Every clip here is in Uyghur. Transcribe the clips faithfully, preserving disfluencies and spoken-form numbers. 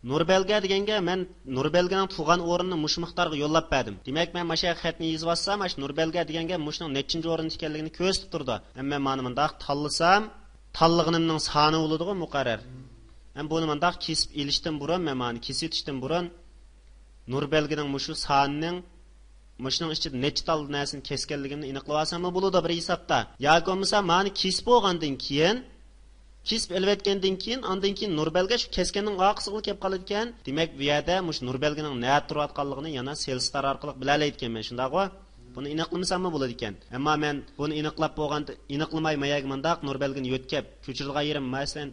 نۇربەلگە دېگەنگە مەن نۇربەلگىنىڭ تۇغان ئورنىنى مۇشۇ مىقدارغا يوللاپ بەردىم. دېمەك، مەن ماشۇ يەرگە خەتنى يېزىۋاتسام، ماشۇ نۇربەلگە دېگەنگە مۇشۇنىڭ نەچچىنچى ئورۇندا ئىكەنلىكىنى كۆرسىتىپ تۇرىدۇ. ئەمما مانا مۇنداق تاللىسام، تاللىغىنىمنىڭ سانى بولىدىغۇ مۇقەررەر. ھەم بۇنى مۇنداق كېسىپ ئېلىشتىن بۇرۇن، مەن مانا كېسىۋېتىشتىن بۇرۇن نۇربەلگىنىڭ مۇشۇ سانىنىڭ، مۇشۇنىڭ ئىچىدە نەچچە تال نەرسىنى كەسكەنلىكىمنى ئېنىقلىۋالساممۇ بولىدۇ بىر ھېسابتا. ياكى بولمىسا مانا كېسىپ بولغاندىن كېيىن، كېسىپ ئېلىۋەتكەندىن كېيىن، ئاندىن كېيىن نۇربەلگە شۇ كەسكەننىڭ ئارقىسىغىلا كېلىپ قالىدىكەن. دېمەك، بۇ يەردە مۇشۇ نۇربەلگىنىڭ نەدە تۇرۇۋاتقانلىقىنى يەنە سېلىس تار ئارقىلىق بىلەلەيدىكەنمەن، شۇنداقغۇ؟ بۇنى ئېنىقلىمىساممۇ بولىدىكەن. ئەمما مەن بۇنى ئېنىقلاپ بولغان، ئېنىقلىماي ما يەرگە مۇنداق نۇربەلگىنى يۆتكەپ، كۆچۈرىدىغان يېرىم، مەسىلەن،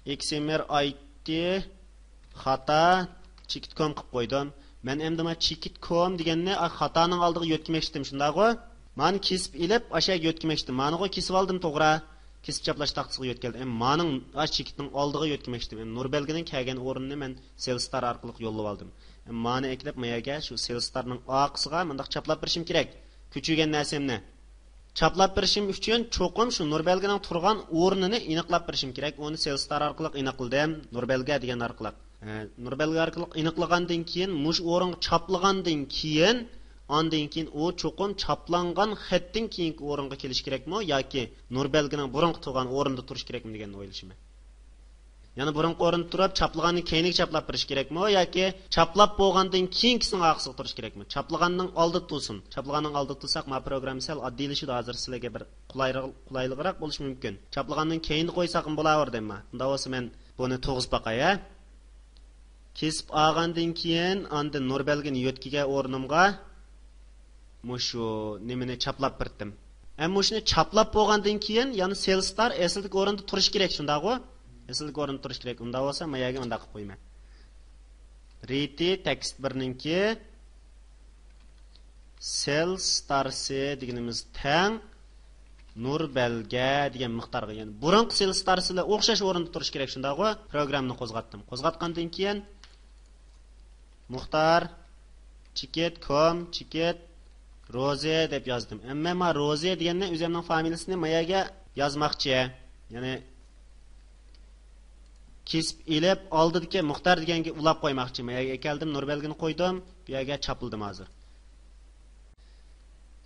ئېكسىمېر ئايتى خاتا، چېكىت كوم قىلىپ قويدۇم. مەن ئەمدى ما چېكىت كوم دېگەننى، ئا، خاتانىڭ ئالدىغا يۆتكىمەكچىدىم، شۇنداقغۇ؟ مانى كېسىپ ئېلىپ، ئاشۇ يەرگە يۆتكىمەكچىدىم. مانىغۇ كېسىپ ئالدىم، توغرا. كېسىپ چاپلاش تاختىسىغا يۆتكەلدى. ئەمما مانىڭ، ئاشۇ چېكىتنىڭ ئالدىغا يۆتكىمەكچىدىم. ئەمما نۇربەلگىنىڭ كەلگەن ئورنىنى مەن سېلىس تار ئارقىلىق يوللىۋالدىم. ئەمما مانى ئەكېلىپ، ما يەرگە شۇ سېلىس تارنىڭ ئارقىسىغا مۇنداق چاپلاپ بېرىشىم كېرەك. كۆچۈرگەن نەرسەمنى. چاپلاپ بېرىشىم ئۈچۈن چوقۇم شۇ نۇربەلگىنىڭ تۇرغان ئورنىنى ئېنىقلاپ بېرىشىم كېرەك. ئۇنى سېلىس تار ئارقىلىق ئېنىقلىدىم، نۇربەلگە دېگەن ئارقىلىق. ئە، نۇربەلگە ئارقىلىق ئېنىقلىغاندىن كېيىن، مۇشۇ ئورۇنغا چاپلىغاندىن كېيىن، ئاندىن كېيىن ئۇ چوقۇم چاپلانغان خەتتىن كېيىنكى ئورۇنغا كېلىشى كېرەكمۇ ياكى نۇربەلگىنىڭ بۇرۇنقى تۇرغان ئورنىدا تۇرۇشى كېرەكمۇ دېگەننى ئويلىشىمەن. يەنە بۇرۇنقى ئورۇندا تۇرۇپ، چاپلىغاندىن كېيىنكى چاپلاپ بېرىش كېرەكمۇ ياكى چاپلاپ بولغاندىن كېيىنكىسىنىڭ ئارقىسىغا تۇرۇش كېرەكمۇ؟ چاپلىغاننىڭ ئالدىدا تۇرسۇن. چاپلىغاننىڭ ئالدىدا تۇرساق، ما پروگرامما سەل ئاددىيلىشىدۇ، ھازىر سىلەرگە بىر قولايلىق-، قولايلىقراق بولۇشى مۇمكىن. چاپلىغاندىن كېيىن قويساقمۇ بولاۋېرىدۇ ئەمما. ئۇنداق بولسا مەن بۇنى تۇرغۇزۇپ باقاي، ھە؟ كېسىپ ئالغاندىن كېيىن، ئاندىن نۇربەلگىنى يۆتكىگەن ئورنۇمغا مۇشۇ نېمىنى چاپلاپ بېرىتتىم. ئەمما مۇشۇنى چاپلاپ بولغاندىن كېيىن، يەنە سېلىس تار ئەسلىدىكى ئورۇندا تۇرۇشى كېرەك، شۇنداقغۇ؟ ئەسلىدىكى ئورۇندا تۇرۇشى كېرەك. ئۇنداق بولسا، ما يەرگە مۇنداق قىلىپ قويىمەن. رىتى تېكىست بىرنىڭكى سېلىس تارسى دېگىنىمىز تەڭ نۇربەلگە دېگەن مىقدارغا، يەنى بۇرۇنقى سېلىس تارسى بىلەن ئوخشاش ئورۇندا تۇرۇشى كېرەك، شۇنداقغۇ؟ پروگراممىنى قوزغاتتىم. قوزغاتقاندىن كېيىن، مۇختار، چېكىت، كوم، چېكىت، روزى دەپ يازدىم. ئەمما ما روزى دېگەننى ئۆزۈمنىڭ فامىلىسىنى ما يەرگە يازماقچى. يەنى كېسىپ ئېلىپ، ئالدىدىكى مۇختار دېگەنگە ئۇلاپ قويماقچى. ما يەرگە ئەكەلدىم، نۇربەلگىنى قويدۇم، بۇ يەرگە چاپلىدىم ھازىر.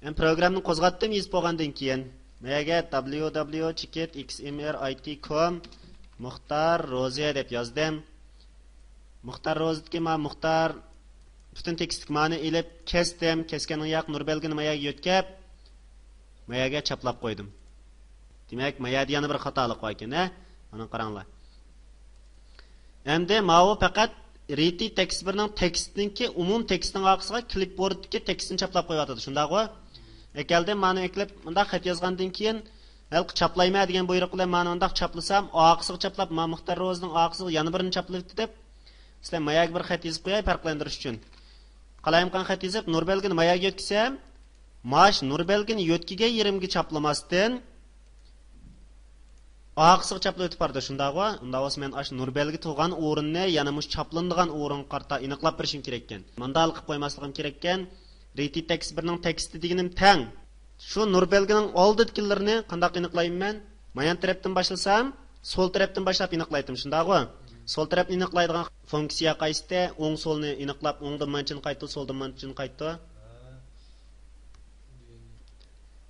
ئەمدى پروگراممىنى قوزغاتتىم، يېزىپ بولغاندىن كېيىن. ما يەرگە دبليۇ دبليۇ چېكىت ئېكس ئېم ئېر ئاي تى كوم مۇختار روزى دەپ يازدىم. مۇختار روزىدىكى ما مۇختار پۈتۈن تېكىستلىك مانى ئېلىپ كەستىم. كەسكەندىن ياق نۇربەلگىنى ما يەرگە يۆتكەپ، ما يەرگە چاپلاپ قويدۇم. دېمەك، ما يەردە يەنە بىر خاتالىق بار ئىكەن، ھە؟ مانا قاراڭلار. ئەمدى ماۋۇ پەقەت رىتى تېكىست بىرنىڭ تېكىستىنىڭكى ئومۇم تېكىستنىڭ ئارقىسىغا كلىپبوردتىكى تېكىستنى چاپلاپ قويۇۋاتىدۇ، شۇنداقغۇ؟ ئەكەلدىم، مانا ئەكىلىپ، مۇنداق خەت يازغاندىن كېيىن، ھېلىقى چاپلايمەن دېگەن بۇيرۇق بىلەن مانا مۇنداق چاپلىسام، ئارقىسىغا چاپلاپ، ما مۇختار روزىنىڭ ئارقىسىغا يەنە بىرنى چاپلىۋېتىپ، مەسىلەن، ما يەرگە بىر خەت يېزىپ قوياي پەرقلەندۈرۈش ئۈچۈن. قالايمىقان خەت يېزىپ، نۇربەلگىنى ما يەرگە يۆتكىسەم، ماش نۇربەلگىنى يۆتكىگەن يېرىمگە چاپلىماستىن، ئارقىسىغا چاپلىۋېتىپ بارىدۇ، شۇنداقغۇ؟ ئۇنداق بولسا مەن ئاشۇ نۇربەلگە تۇرغان ئورۇننى يەنە مۇشۇ چاپلىنىدىغان ئورۇنغا قارىتا ئېنىقلاپ بېرىشىم كېرەككەن. مانداق قىلىپ قويماسلىقىم كېرەككەن. رىتى تېكىست بىرنىڭ تېكىستى دېگىنىم تەڭ. شۇ نۇربەلگىنىڭ ئالدىدىكىلىرىنى قانداق ئېنىقلايمەن مەن؟ ما يان تەرەپتىن باشلىسام، سول تەرەپتىن باشلاپ ئېنىقلايتتىم، شۇنداقغۇ؟ سول تەرەپنى ئېنىقلايدىغان فۇنكسىيە قايسىتى؟ ئوڭ سولنى ئېنىقلاپ، ئوڭدىن مانچىنى قايتىدۇ، سولدىن مانچىنى قايتىدۇ.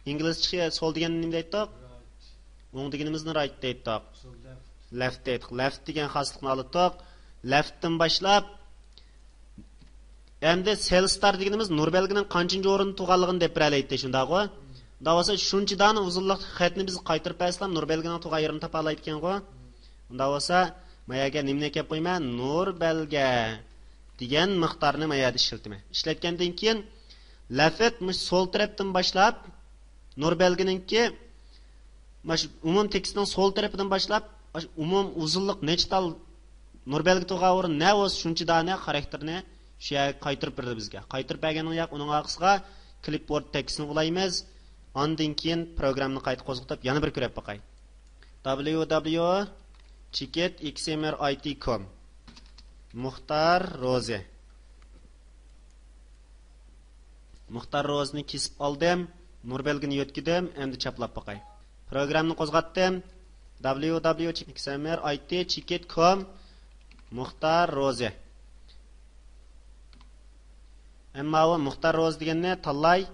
ئىنگلىزچە سول دېگەننى نېمە دەيتتۇق؟ ئوڭ دېگىنىمىزنى رايت دەيتتۇق. لېفت دەيتتۇق. لېفت دېگەن خاسلىقنى ئالاتتۇق. لېفتتىن باشلاپ، ئەمدى سېلىس تار دېگىنىمىز نۇربەلگىنىڭ قانچىنچى ئورۇندا تۇرغانلىقىنى دەپ بېرەلەيتتى، شۇنداقغۇ؟ ئۇنداق بولسا شۇنچە دانە ئۇزۇنلۇقتىكى خەتنى بىز قايتۇرۇپ بەرسىلا، نۇربەلگىنىڭ تۇرغان يېرىنى تاپالايدىكەنغۇ؟ ئۇنداق بولسا، ما يەرگە نېمىنى ئەكەپ قويىمەن؟ نۇربەلگە دېگەن مىقدارنى ما يەردە ئىشلىتىمەن. ئىشلەتكەندىن كېيىن، لەفت مۇشۇ سول تەرەپتىن باشلاپ، نۇربەلگىنىڭكى مانا شۇ ئومۇم تېكىستنىڭ سول تەرىپىدىن باشلاپ، مانا شۇ ئومۇم ئۇزۇنلۇق نەچچە تال نۇربەلگە تۇرغان ئورۇن نە بولسا، شۇنچە دانە خاراكتېرنى شۇ يەرگە قايتۇرۇپ بېرىدۇ بىزگە. قايتۇرۇپ بەرگەندىن ياق، ئۇنىڭ ئارقىسىغا كلىپبورد تېكىستنى ئۇلايمىز. ئاندىن كېيىن پروگراممىنى قايتا قوزغىتىپ، يەنە بىر كۆرۈپ باقاي. دبليۇ دبليۇ چېكىت ئېكسىمېر ئاي تى كوم. مۇختار روزى. مۇختار روزىنى كېسىپ ئالدىم. نۇربەلگىنى يۆتكىدىم. ئەمدى چاپلاپ باقاي. پروگراممىنى قوزغاتتىم. دبليۇ دبليۇ ئېكسىمېر ئاي تى چېكىت كوم. مۇختار روزى. ئەمما ئۇ مۇختار روزى دېگەننى تاللاي.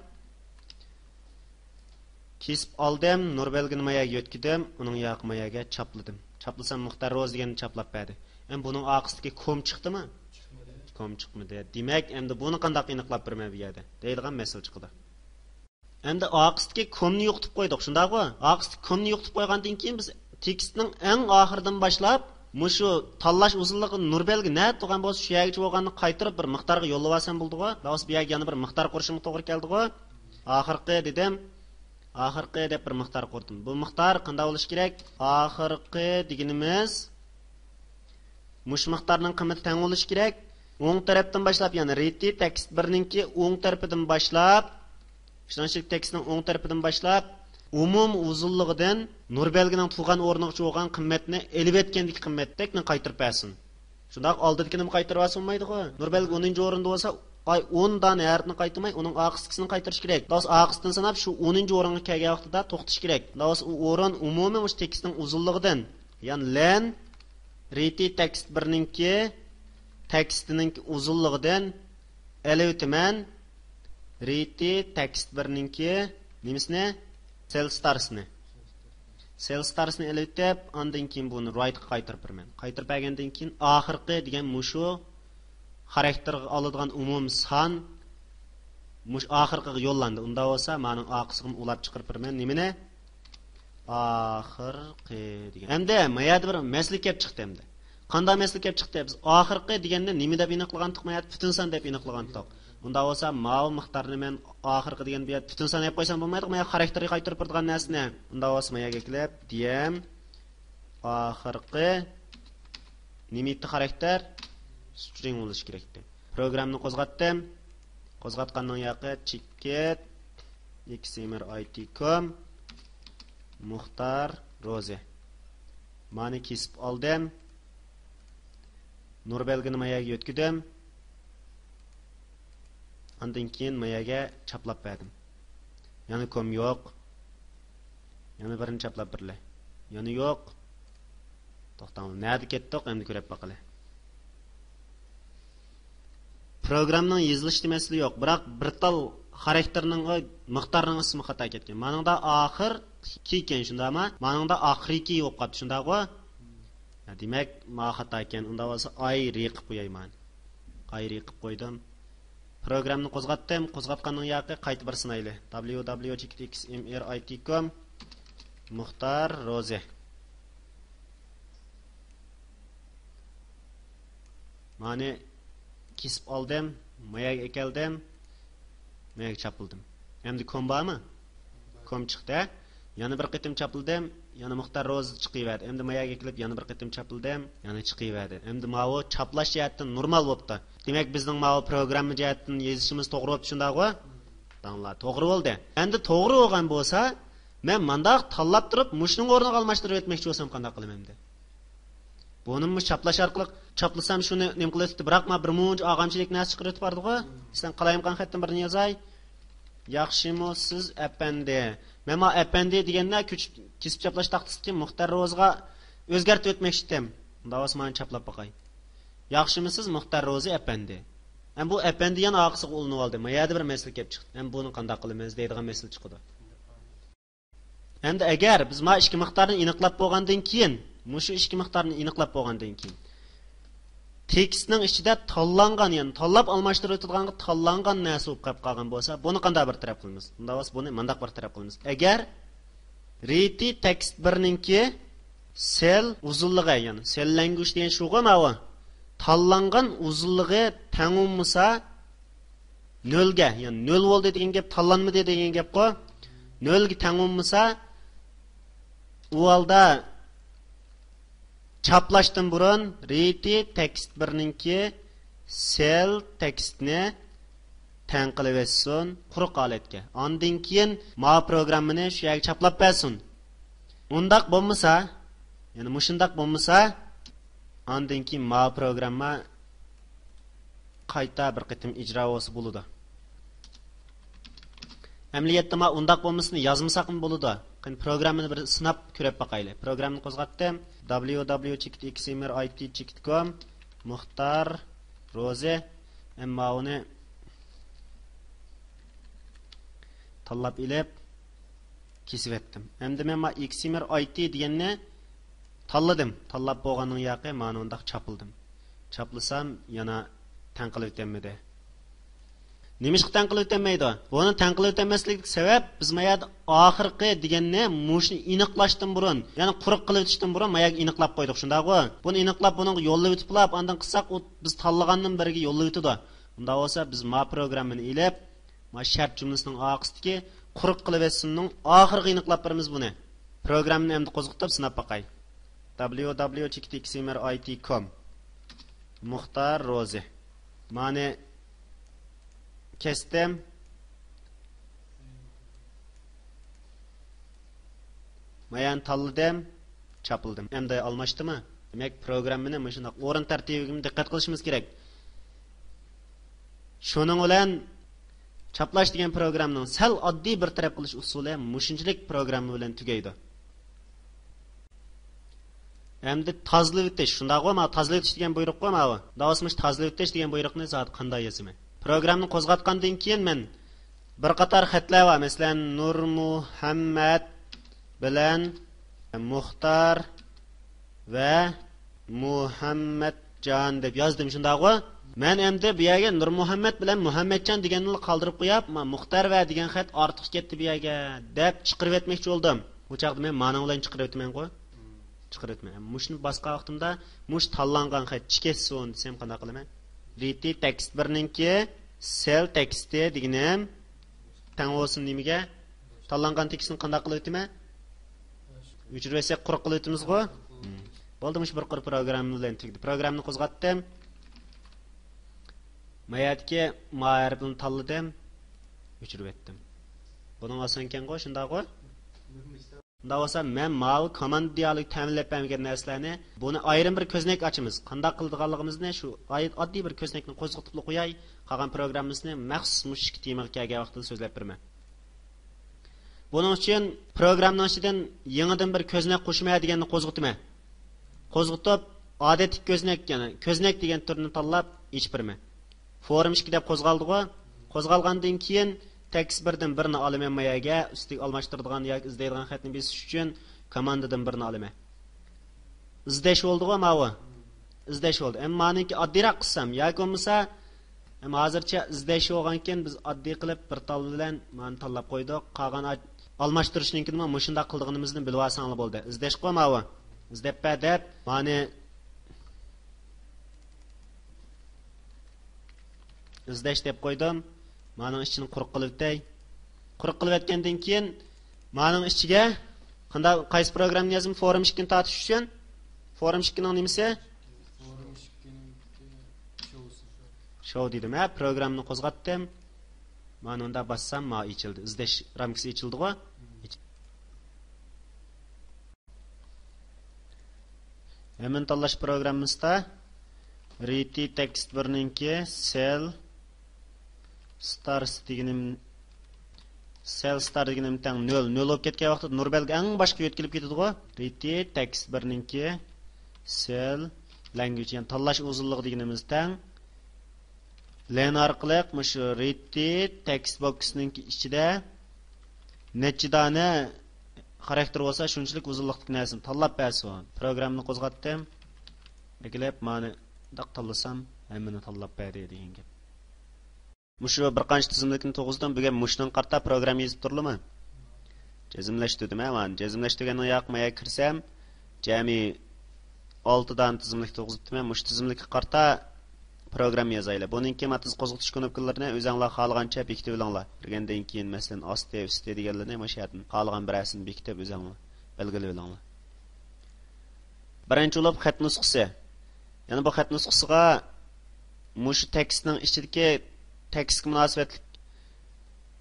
كېسىپ ئالدىم، نۇر بەلگىنى ماياگە يۆتكىدىم، ئۇنىڭ ياقى ماياگە چاپلىدىم. چاپلىسام مۇختار روزى دېگەننى چاپلاپ بەردى. ئەمما بۇنىڭ ئارقىسىدىكى كوم چىقتىمۇ؟ كوم چىقمىدى. دېمەك، ئەمدى بۇنى قانداق ئېنىقلاپ بېرىمەن بۇ يەردە؟ دەيدىغان مەسىلە چىقىدۇ. ئەمدى ئارقىسىدىكى كومنى يوقىتىپ قويدۇق، شۇنداققۇ؟ ئارقىسىدىكى كومنى يوقىتىپ قويغاندىن كېيىن بىز تېكىستنىڭ ئەڭ ئاخىرىدىن باشلاپ مۇشۇ تاللاش ئۇزۇنلۇقى نۇر بەلگە نەدە تۇرغان بولسا، شۇ يەرگىچە بولغاننى قايتۇرۇپ بىر مىقدارغا يوللىۋالسام بولىدىغۇ؟ داۋۇس بۇ يەرگە يەنە بىر مىقدار قوشۇشۇمغا توغرا كەلدىغۇ؟ ئاخىرقى دېدىم. ئاخىرقى دەپ بىر مىقدار قوردۇم. بۇ مىقدار قانداق بولۇشى كېرەك؟ ئاخىرقى دېگىنىمىز مۇشۇ مىقدارنىڭ قىممىتى تەڭ بولۇشى كېرەك. ئوڭ تەرەپتىن باشلاپ، يەنى رېتى تېكىست بىرنىڭكى ئوڭ تەرىپىدىن باشلاپ، شۇنىڭ ئىچىدىكى تېكىستنىڭ ئوڭ تەرىپىدىن باشلاپ، ئومۇمىي ئۇزۇنلۇقىدىن نۇر بەلگىنىڭ تۇرغان ئورنىغىچە بولغان قىممەتنى ئېلىۋەتكەندىكى قىممەتتەكنى قايتۇرۇپ بەرسۇن. شۇنداق ئالدىدىكىنىمۇ قايتۇرۇۋالسا بولمايدىغۇ؟ نۇر بەلگە ئونىنچى ئورۇندا بولسا، ئاي، ئون دانە ھەرپنى قايتۇرماي، ئۇنىڭ ئارقىسىدىكىسىنى قايتۇرۇش كېرەك. داۋۇس ئارقىسىدىن ساناپ، شۇ ئونىنچى ئورۇنغا كەلگەن ۋاقتىدا توختىتىش كېرەك. داۋۇس ئۇ ئورۇن ئومۇمىي مۇشۇ تېكىستنىڭ ئۇزۇنلۇقىدىن، يەنى لېن رېتى تېكىست بىرنىڭكى تېكىستىنىڭ ئۇزۇنلۇقىدىن ئەلۋىتىمەن رېتى تېكىست بىرنىڭكى نېمىسىنى؟ سېل ستارسنى. سېل ستارسنى ئېلىۋېتىپ، ئاندىن كېيىن بۇنى رايتقا قايتۇرۇپ بېرىمەن. قايتۇرۇپ بەرگەندىن كېيىن، ئاخىرقى دېگەن مۇشۇ خاراكتېرغا ئالىدىغان ئومۇمىي سان مۇشۇ ئاخىرقىغا يوللاندى. ئۇنداق بولسا، مانىڭ ئارقىسىغىمۇ ئۇلاپ چىقىرىپ بېرىمەن. نېمىنى؟ ئاخىرقى دېگەن. ئەمدى ما يەردە بىر مەسىلە كەپ چىقتى ئەمدى. قانداق مەسىلە كەپ چىقتى؟ بىز ئاخىرقى دېگەننى نېمە دەپ ئېنىقلىغانتۇق؟ ما يەردە پۈتۈن سان دەپ ئېنىقلىغانتۇق. ئۇنداق بولسا، ماۋۇ مىقدارنى مەن ئاخىرقى دېگەن بۇ يەردە پۈتۈن سان دەپ قويسام بولمايدۇ، ما يەردە خاراكتېرگە قايتۇرۇپ بېرىدىغان نەرسىنى. ئۇنداق بولسا، ما يەرگە كېلىپ، دىيەم ئاخىرقى نېمە ئىدى خاراكتېر؟ سترىڭ بولۇشى كېرەكتى. پروگراممىنى قوزغاتتىم. قوزغاتقاننىڭ ياقى چېكىت، ئېكسىمېر ئايتى كوم، مۇختار روزى. مانى كېسىپ ئالدىم. نۇر بەلگىنى ما يەرگە يۆتكىدىم. ئاندىن كېيىن ما يەرگە چاپلاپ بەردىم. يەنە كوم يوق. يەنە بىرنى چاپلاپ بېرىلى. يەنە يوق. توختاڭلار، نەدە كەتتۇق، ئەمدى كۆرۈپ باقىلى. پروگراممىنىڭ يېزىلىشىدا مەسىلە يوق، بىراق بىر تال خاراكتېرنىڭ، مىقدارنىڭ ئىسمى خاتا كەتكەن. مانىڭدا ئاخىر كى ئىكەن، شۇنداقمۇ؟ مانىڭدا ئاخىرى كى بولۇپ قاپتۇ، شۇنداقغۇ؟ ھە، دېمەك، ما خاتا ئىكەن. ئۇنداق بولسا، ئاي رى قىلىپ قوياي مانا. ئاي رى قىلىپ قويدۇم. پروگراممىنى قوزغاتتىم. قوزغاتقاننىڭ ياقى قايتا بىر سىنايلى. دبليۇ دبليۇ چېكىت ئېكس ئېم ئېر ئايتى كوم، مۇختار روزى. مانى كېسىپ ئالدىم، ما يەرگە ئەكەلدىم، ما يەرگە چاپلىدىم. ئەمدى كوم بارمۇ؟ كوم چىقتى، ھە؟ يەنە بىر قېتىم چاپلىدىم، يەنە مۇختار روزى چىقىۋەردى. ئەمدى ما يەرگە كېلىپ يەنە بىر قېتىم چاپلىدىم، يەنە چىقىۋەردى. ئەمدى ماۋۇ چاپلاش جەھەتتىن نورمال بوپتۇ. دېمەك، بىزنىڭ ماۋۇ پروگرامما جەھەتتىن يېزىشىمىز توغرا بوپتۇ، شۇنداقغۇ؟ داڭلار، توغرا بولدى. ئەمدى توغرا بولغان بولسا، مەن مانداق تاللاپ تۇرۇپ، مۇشۇنىڭ ئورنىغا ئالماشتۇرۇپ ئۆتمەكچى بولسام قانداق قىلىمەن ئەمدى؟ بۇنىمۇ چاپلاش ئارقىلىق، چاپلىسام شۇنى نېمە قىلىۋېتىپتۇ، بىراق ما بىر مۇنچە ئالغامچىلىك نەرسە چىقىرىۋېتىپ بارىدىغۇ. مەسىلەن، قالايمىقان خەتتىن بىرنى يازاي. ياخشىمۇ سىز ئەپەندى؟ مەن ما ئەپەندى دېگەندە كۆچۈپ، كېسىپ چاپلاش تاختىسىدىكى مۇختار روزىغا ئۆزگەرتىپ ئۆتمەكچى ئىدىم. ئۇنداق بولسا مانا چاپلاپ باقاي. ياخشىمۇ سىز مۇختار روزى ئەپەندى؟ ئەمما بۇ ئەپەندى يەنە ئارقىسىغا ئۇلىنىۋالدى. ما يەردە بىر مەسىلە كەپ چىقتى. ئەمما بۇنى قانداق قىلىمىز دەيدىغان مەسىلە چىقىدۇ. ئەمدى ئەگەر بىز ما ئىككى مىقدارنى ئېنىقلاپ بولغاندىن كېيىن، مۇشۇ ئىككى مىقدارنى ئېنىقلاپ بولغاندىن كېيىن، تېكىستنىڭ ئىچىدە تاللانغان، يەنى تاللاپ ئالماشتۇرۇۋېتىدىغانغا تاللانغان نەرسە بولۇپ قېلىپ قالغان بولسا، بۇنى قانداق بىر تەرەپ قىلىمىز؟ ئۇنداق بولسا بۇنى مۇنداق بىر تەرەپ قىلىمىز. ئەگەر رېتى تېكىست بىرنىڭكى سېل ئۇزۇنلۇقى، يەنى سېل لەنگۈچ دېگەن شۇغۇ ماۋۇ، تاللانغان ئۇزۇنلۇقى تەڭ بولمىسا، نۆلگە، يەنى نۆل بولدى دېگەن گەپ، تاللانمىدى دېگەن گەپقۇ. نۆلگە تەڭ بولمىسا، ئۇ ھالدا چاپلاشتىن بۇرۇن رېتى تېكىست بىرنىڭكى سېل تېكىستنى تەڭ قىلىۋەتسۇن قۇرۇق ھالەتكە. ئاندىن كېيىن ماۋۇ پروگراممىنى شۇ يەرگە چاپلاپ بەرسۇن. ئۇنداق بولمىسا، يەنى مۇشۇنداق بولمىسا، ئاندىن كېيىن ماۋۇ پروگرامما قايتا بىر قېتىم ئىجرا بولسا بولىدۇ. ئەمەلىيەتتە ما ئۇنداق بولمىسىنى يازمىساقمۇ بولىدۇ. قېنى، پروگراممىنى بىر سىناپ كۆرۈپ باقايلى. پروگراممىنى قوزغاتتىم. دبليۇ دبليۇ چېكىت ئېكسىمېر ئايتى چېكىت كوم. مۇختار روزى. ئەمما ئۇنى تاللاپ ئېلىپ كېسىۋەتتىم. ئەمدى مەن ما ئېكسىمېر ئاي تى دېگەننى تاللىدىم. تاللاپ بولغاندىن ياقى مانا ئۇنداق چاپلىدىم. چاپلىسام يەنە تەڭ قىلىۋېتەلمىدى. نېمىشقا تەڭ قىلىۋېتەلمەيدۇ؟ بۇنى تەڭ قىلىۋېتەلمەسلىكلىك سەۋەب، بىز ما يەردە ئاخىرقى دېگەننى مۇشۇنى ئېنىقلاشتىن بۇرۇن، يەنى قۇرۇق قىلىۋېتىشتىن بۇرۇن ما يەرگە ئېنىقلاپ قويدۇق، شۇنداقغۇ؟ بۇنى ئېنىقلاپ، بۇنىڭغا يوللاپ ئۆتۈپلا، ئاندىن قىلساق، ئۇ بىز تاللىغاندىن بېرىگە يوللاپ ئۆتىدۇ. ئۇنداق بولسا، بىز ما پروگراممىنى ئېلىپ، ما شەرت جۈملىسىنىڭ ئارقىسىدىكى قۇرۇق قىلىۋېتىشنىڭ ئاخىرىغا ئېنىقلاپ بېرىمىز بۇنى. پروگراممىنى ئەمدى قوزغىتىپ سىناپ باقاي. دبليۇ دبليۇ چېكىت ئېكسىمېر ئاي تى كوم. مۇختار روزى. مانى كەستىم. مايان تاللىدىم. چاپلىدىم. ئەمدى ئالماشتىمۇ؟ دېمەك، پروگراممىنى مۇشۇنداق ئورۇن تەرتىپىگە دىققەت قىلىشىمىز كېرەك. شۇنىڭ بىلەن چاپلاش دېگەن پروگراممىنىڭ سەل ئاددىي بىر تەرەپ قىلىش ئۇسۇلى مۇشۇنچىلىك پروگرامما بىلەن تۈگەيدۇ. ئەمدى تازىلىۋېتىش، شۇنداقغۇ؟ ماۋۇ تازىلىۋېتىش دېگەن بۇيرۇققۇ ماۋۇ؟ داۋاسى مۇشۇ تازىلىۋېتىش دېگەن بۇيرۇقنى زادى قانداق يازىمەن؟ پروگراممىنى قوزغاتقاندىن كېيىن مەن بىر قاتار خەتلەر بار. مەسىلەن، نۇرمۇھەممەت بىلەن مۇختار ۋە مۇھەممەتجان دەپ يازدىم، شۇنداقغۇ؟ مەن ئەمدى بۇ يەرگە نۇرمۇھەممەت بىلەن مۇھەممەتجان دېگەننىلا قالدۇرۇپ قويۇپ، ما، مۇختار ۋە دېگەن خەت ئارتۇق كەتتى بۇ يەرگە دەپ چىقىرىۋەتمەكچى بولدۇم. ئۇ چاغدا مەن مانىڭ بىلەن چىقىرىۋېتىمەنغۇ؟ چىقىرىۋېتىمەن. مۇشۇنى باسقان ۋاقتىمدا مۇشۇ تاللانغان خەت چىكەتسۇن دېسەم قانداق قىلىمەن؟ رىتى تېكىست بىرنىڭكى سېل تېكىستى دېگىنىم تەڭ بولسۇن نېمىگە؟ تاللانغان تېكىستنى قانداق قىلىۋېتىمەن؟ ئۆچۈرۈۋەتسەك قۇرۇق قىلىۋېتىمىزغۇ؟ بولدى، مۇشۇ بىر قۇر پروگرامما بىلەن تۈگىدى. پروگراممىنى قوزغاتتىم. ما يەردىكى ما ھەرپىنى تاللىدىم. ئۆچۈرۈۋەتتىم. بۇنىڭ ئاسانكەنغۇ، شۇنداقغۇ؟ ئۇنداق بولسا، مەن ماۋۇ كوماندا دېيالوگى تەمىنلەپ بەرمىگەن نەرسىلەرنى، بۇنى ئايرىم بىر كۆزنەك ئاچىمىز. قانداق قىلىدىغانلىقىمىزنى شۇ ئاي-، ئاددىي بىر كۆزنەكنى قوزغىتىپلا قوياي. قالغان پروگراممىسىنى مەخسۇس مۇشۇ ئىككى تېمىغا كەلگەن ۋاقتىدا سۆزلەپ بېرىمەن. بۇنىڭ ئۈچۈن پروگراممىنىڭ ئىچىدىن يېڭىدىن بىر كۆزنەك قوشۇمە دېگەننى قوزغىتىمەن. قوزغىتىپ، ئادەتتىكى كۆزنەك، يەنى كۆزنەك دېگەن تۈرنى تاللاپ ئېچىپ بېرىمەن. فورم ئىككى دەپ قوزغالدىغۇ. قوزغالغاندىن كېيىن تېكىست بىردىن بىرنى ئالىمەن ما يەرگە، ئۈستىگە ئالماشتۇرىدىغان ياكى ئىزدەيدىغان خەتنى بېسىش ئۈچۈن كوماندىدىن بىرنى ئالىمەن. ئىزدەش بولدىغۇ ماۋۇ؟ ئىزدەش بولدى. ئەمما مانىڭكى ئاددىيراق قىلسام ياكى بولمىسا، ئەمما ھازىرچە ئىزدەش بولغانكىن بىز ئاددىي قىلىپ بىر تال بىلەن مانى تاللاپ قويدۇق. قالغان ئا-، ئالماشتۇرۇشنىڭكىنىمۇ مۇشۇنداق قىلىدىغىنىمىزنى بىلىۋالساڭلار بولدى. ئىزدەشقۇ ماۋۇ؟ ئىزدەپ بەر دەپ مانى ئىزدەش دەپ قويدۇم. مانىڭ ئىچىنى قۇرۇق قىلىۋېتەي. قۇرۇق قىلىۋەتكەندىن كېيىن مانىڭ ئىچىگە قانداق، قايسى پروگراممىنى يازدىم؟ فورم ئىككىنى تارتىش ئۈچۈن. فورم ئىككىنىڭ نېمىسى؟ شوۋ دېدىم، ھە، پروگراممىنى قوزغاتتىم. مانا ئۇندا باسسام، ما ئېچىلدى. ئىزدەش رامكىسى ئېچىلدىغۇ؟ ھەممىنى تاللاش پروگراممىسىدا رىتى تېكىست بىرنىڭكى سېل ستارس دېگىنىم، سېل ستار دېگىنىم تەڭ نۆل. نۆل بولۇپ كەتكەن ۋاقىتتا نۇر بەلگە ئەڭ باشقا يۆتكىلىپ كېتىدىغۇ. رىتى تېكىست بىرنىڭكى سېل لەنگۈچ، يەنى تاللاش ئۇزۇنلۇقى دېگىنىمىز تەڭ لېن ئارقىلىق مۇشۇ رىتى تېكىست بوكسنىڭكى ئىچىدە نەچچە دانە خاراكتېر بولسا، شۇنچىلىك ئۇزۇنلۇقتىكى نەرسىنى تاللاپ بەرسۇن. پروگراممىنى قوزغاتتىم. ئەكېلىپ، مانى داق تاللىسام، ھەممىنى تاللاپ بەردى دېگەن گەپ. مۇشۇ بىر قانچە تىزىملىكنى تۇرغۇزدۇم. بۈگۈن مۇشۇنىڭغا قارىتا پروگرامما يېزىپ تۇرۇلىمۇ؟ جەزملەشتۈردۈم، ھە، مانا جەزملەشتۈرگەننىڭ ياقى ما يەرگە كىرسەم، جەمئىي ئالتە دانە تىزىملىك تۇرغۇزۇپتىمەن. مۇشۇ تىزىملىككە قارىتا پروگرامما يازايلى. بۇنىڭ كېيىن ما تىز قوزغىتىش كۇنۇپكىلىرىنى ئۆزۈڭلار خالىغانچە بېكىتىۋېلىڭلار. كىرگەندىن كېيىن، مەسىلەن، ئاستى، ئۈستى دېگەنلىرىنى مۇشۇ يەردىن خالىغان بىرەرسىنى بېكىتىپ ئۆزۈڭلار بەلگىلىۋېلىڭلار. بىرىنچى بولۇپ خەت نۇسخىسى. يەنى بۇ خەت نۇسخىسىغا مۇشۇ تېكىستنىڭ ئىچىدىكى تېكىستكە مۇناسىۋەتلىك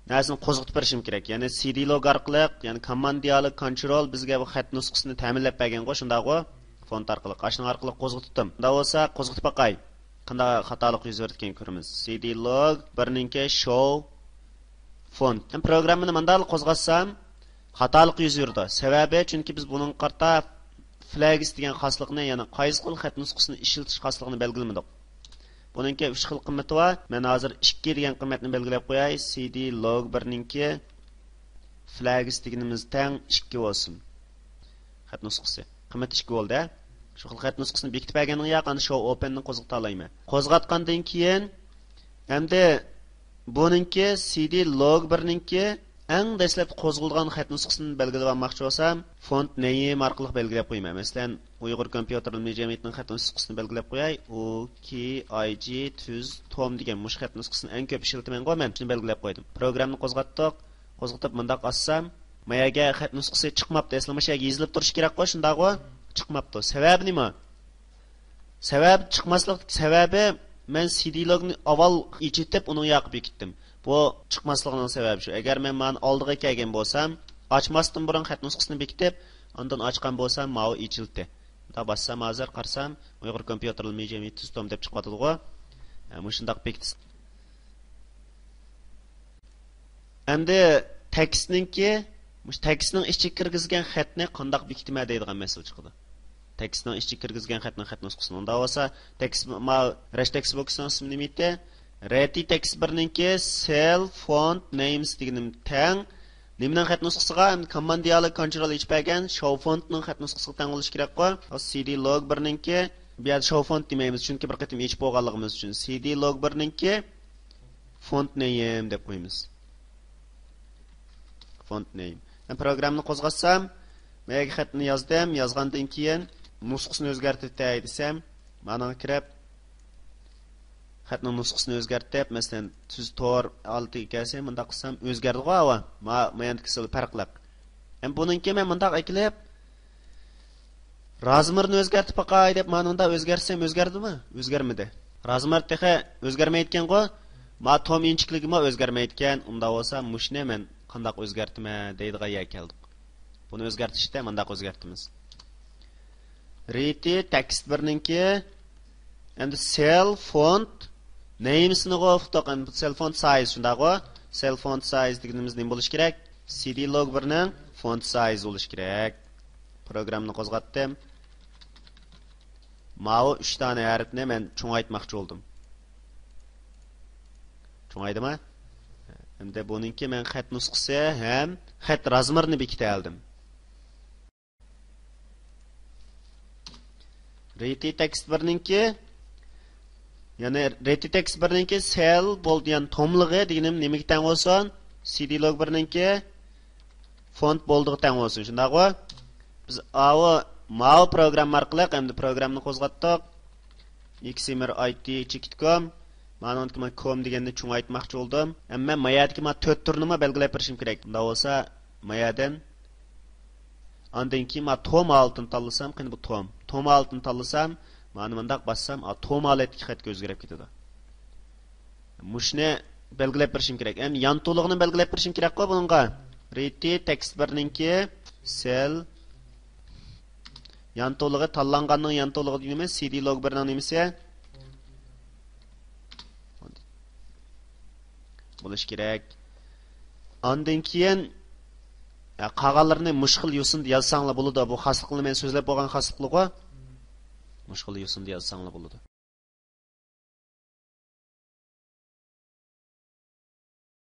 نەرسىنى قوزغىتىپ بېرىشىم كېرەك. يەنى سىدىلوگ ئارقىلىق، يەنى كوماند دىيالوگ كونترول بىزگە بۇ خەت نۇسخىسىنى تەمىنلەپ بەرگەنغۇ، شۇنداقغۇ؟ فونت ئارقىلىق، ئاشۇنىڭ ئارقىلىق قوزغىتىپتىم. شۇنداق بولسا قوزغىتىپ باقاي. قانداق خاتالىق يۈز بېرىدىكەن كۆرىمىز. سىدىلوگ بىرنىڭكى شوۋ فونت. پروگراممىنى مۇنداقلا قوزغاتسام، خاتالىق يۈز بېرىدۇ. سەۋەبى، چۈنكى بىز بۇنىڭغا قارىتا فلەگس دېگەن خاسلىقنى، يەنى قايسى خىل خەت نۇسخىسىنى ئىشلىتىش خاسلىقىنى بەلگىلىمىدۇق. بۇنىڭكى ئۈچ خىل قىممىتى بار. مەن ھازىر ئىككى دېگەن قىممەتنى بەلگىلەپ قوياي. سىدى لوگ بىرنىڭكى فلەگس دېگىنىمىز تەڭ ئىككى بولسۇن. خەت نۇسخىسى. قىممىتى ئىككى بولدى، ھە؟ شۇ خىل خەت نۇسخىسىنى بېكىتىپ بەرگەننىڭ ياق، ئاندىن شو ئوپېننى قوزغىتالايمەن. قوزغاتقاندىن كېيىن، ئەمدى بۇنىڭكى سىدى لوگ بىرنىڭكى ئەڭ دەسلەپتە قوزغىلىدىغان خەت نۇسخىسىنى بەلگىلەپ ئالماقچى بولسام، فونت نېيم ئارقىلىق بەلگىلەپ قويىمەن. مەسىلەن، ئۇيغۇر كومپيۇتېر ئىلمىي جەمئىيىتىنىڭ خەت نۇسخىسىنى بەلگىلەپ قوياي. ئۇ كېي ئاي جى تۈز توم دېگەن مۇشۇ خەت نۇسخىسىنى ئەڭ كۆپ ئىشلىتىمەنغۇ مەن، شۇنى بەلگىلەپ قويدۇم. پروگراممىنى قوزغاتتۇق. قوزغىتىپ مۇنداق ئاچسام، ما يەرگە خەت نۇسخىسى چىقماپتۇ. ئەسلى مۇشۇ يەرگە يېزىلىپ تۇرۇشى كېرەكقۇ، شۇنداقغۇ؟ چىقماپتۇ. سەۋەبى نېمە؟ سەۋەب چىقماسلىق سەۋەبى، مەن سىدى لوگنى ئاۋۋال ئېچىۋېتىپ، ئۇنىڭ ياقى بېكىتتىم. بۇ چىقماسلىقىنىڭ سەۋەبى شۇ. ئەگەر مەن مانا ئالدىغا كەلگەن بولسام، ئاچماستىن بۇرۇن خەت نۇسخىسىنى بېكىتىپ، ئاندىن ئاچقان بولسام، ماۋۇ ئېچىلدى. مۇنداق باسسام، ھازىر قارىسام، ئۇيغۇر كومپيۇتېر ئىلمىي جەمئىيىتى تۈز توم دەپ چىقىۋاتىدىغۇ. ھە، مۇشۇنداق بېكىتسە. ئەمدى تېكىستنىڭكى، مۇشۇ تېكىستنىڭ ئىچىگە كىرگۈزگەن خەتنى قانداق بېكىتىمەن دەيدىغان مەسىلە چىقىدۇ. تېكىستنىڭ ئىچىگە كىرگۈزگەن خەتنىڭ خەت نۇسخىسىنى. ئۇنداق بولسا، تېكىست، ما، رەش تېكىست بوكسىنىڭ ئىسمى نېمە ئىدى؟ رەتى تېكىست بىرنىڭكى سېل فونت نېيمس دېگىنىم تەڭ. نېمىنىڭ خەت نۇسخىسىغا؟ ئەمدى كوماند دىيالوگ كونترول ئېچىپ بەرگەن شو فونتنىڭ خەت نۇسخىسىغا تەڭ بولۇشى كېرەكقۇ. سىدى لوگ بىرنىڭكى، بۇ يەردە شو فونت دېمەيمىز، چۈنكى بىر قېتىم ئېچىپ بولغانلىقىمىز ئۈچۈن. سىدى لوگ بىرنىڭكى فونت نېيم دەپ قويىمىز. فونت نېيم. مەن پروگراممىنى قوزغاتسام، مەيەگە خەتنى يازدىم. يازغاندىن كېيىن نۇسخىسىنى ئۆزگەرتىۋېتەي دېسەم، مانىڭغا كىرىپ، خەتنىڭ نۇسخىسىنى ئۆزگەرتىپ، مەسىلەن، تۈز تور ھالىتىگە كەلسە، مۇنداق قىلسام ئۆزگەردىغۇ، ئاۋۇ. ما، ما يەندىكىسى پەرقلىق. ئەمما بۇنىڭكى مەن مۇنداق ئەكېلىپ، رازمېرنى ئۆزگەرتىپ باقاي دەپ، مانا مۇنداق ئۆزگەرتسەم ئۆزگەردىمۇ؟ ئۆزگەرمىدى. رازمېر تېخى ئۆزگەرمەيدىكەنغۇ. ما توم ئىنچىكىلىكىمۇ ئۆزگەرمەيدىكەن. ئۇنداق بولسا مۇشۇنى مەن قانداق ئۆزگەرتىمەن دەيدىغان يەرگە كەلدۇق. بۇنى ئۆزگەرتىشتە مۇنداق ئۆزگەرتىمىز. رېتى تېكىست بىرنىڭكى، ئەمدى سېل فونت نېيمسنىغۇ ئۇقتۇق. ئەمدى سېل فونت سايز شۇنداقغۇ؟ سېل فونت سايز دېگىنىمىز نېمە بولۇشى كېرەك؟ سىدى لوگ بىرنىڭ فونت سايز بولۇشى كېرەك. پروگراممىنى قوزغاتتىم. ماۋۇ ئۈچ دانە ھەرپنى مەن چوڭايتماقچى بولدۇم. چوڭايدىما؟ ئەمدى بۇنىڭكى مەن خەت نۇسخىسى ھەم خەت رازمېرىنى بېكىتەلىدىم. رېتى تېكىست بىرنىڭكى، يەنى رېتى تېكىست بىرنىڭكى سېل بولدى، يەنى توملۇقى دېگىنىم نېمىگە تەڭ بولسۇن؟ سىدى لوگ بىرنىڭكى فونت بولدىغا تەڭ بولسۇن، شۇنداقغۇ؟ بىز ئاۋۇ، ماۋۇ پروگرامما ئارقىلىق، ئەمدى پروگراممىنى قوزغاتتۇق. ئېكسىمېر ئايتى چېكىت كوم. مانىڭدىكى مەن كوم دېگەننى چوڭايتماقچى بولدۇم. ئەمما ما يەردىكى ما تۆت تۈرنىمۇ بەلگىلەپ بېرىشىم كېرەك. ئۇنداق بولسا، ما يەردىن ئاندىن كېيىن ما توم ھالىتىنى تاللىسام، قېنى بۇ توم. توم ھالىتىنى تاللىسام، مانا مۇنداق باسسام، ئا، توم ھالەتتىكى خەتكە ئۆزگىرىپ كېتىدۇ. مۇشۇنى بەلگىلەپ بېرىشىم كېرەك. ئەمدى يان تولۇقىنى بەلگىلەپ بېرىشىم كېرەكقۇ بۇنىڭغا. رېتى تېكىست بىرنىڭكى سېل. يان تولۇقى، تاللانغاننىڭ يان تولۇقى دېگىنىمىز سىدى لوگ بىرنىڭ نېمىسى؟ بولۇشى كېرەك. ئاندىن كېيىن، ئە، قالغانلىرىنى مۇشۇ خىل يوسۇندا يازساڭلار بولىدۇ. بۇ خاسلىقلار مەن سۆزلەپ بولغان خاسلىقلىرغۇ. مۇشۇ خىل يوسۇندا يازساڭلار بولىدۇ.